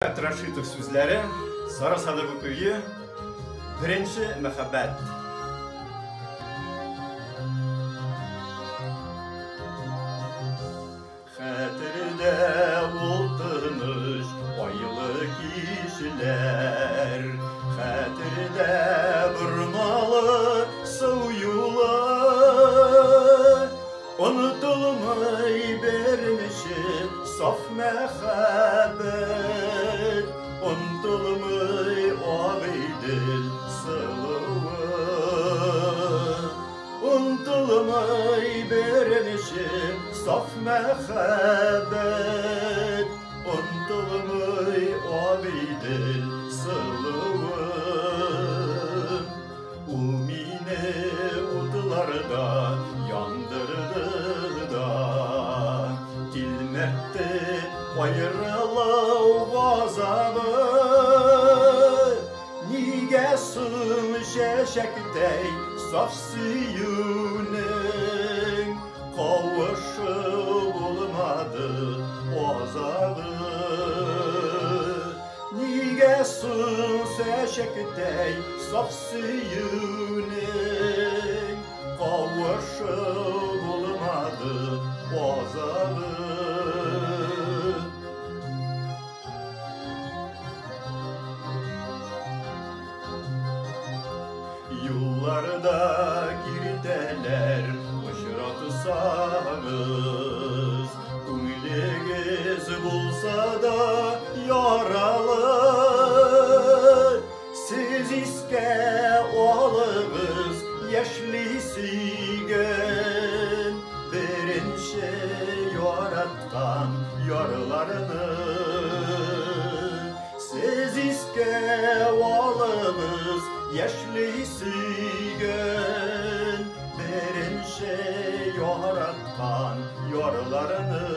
Рашитов сүзләре, Сара Садыгы көе, Беренче мәхәббәт. Хәтердә ул тыныч айлы кичләр, Хәтердә борналы су юлы. Онытылмый беренче саф мәхәббәт, Онытылмый Агыйдел сылуы. Онытылмый беренче саф мәхәббәт, Онытылмый Агыйдел сылуы. Ул мине утларда яндырды да, Тилмертте аерылу газабы. Нигә соң чәчәктәй саф сөюнең Кавышы булмады азагы? Нигә соң чәчәктәй саф сөюнең Кавышы булмады азагы? Юлларда киртәләр очратсагыз, Күңелегез булса да яралы, Сез искә алыгыз яшьли сөйгән Беренче яраткан ярларны. Сез искә алыгыз яшьли сөйгән Беренче яраткан ярларны.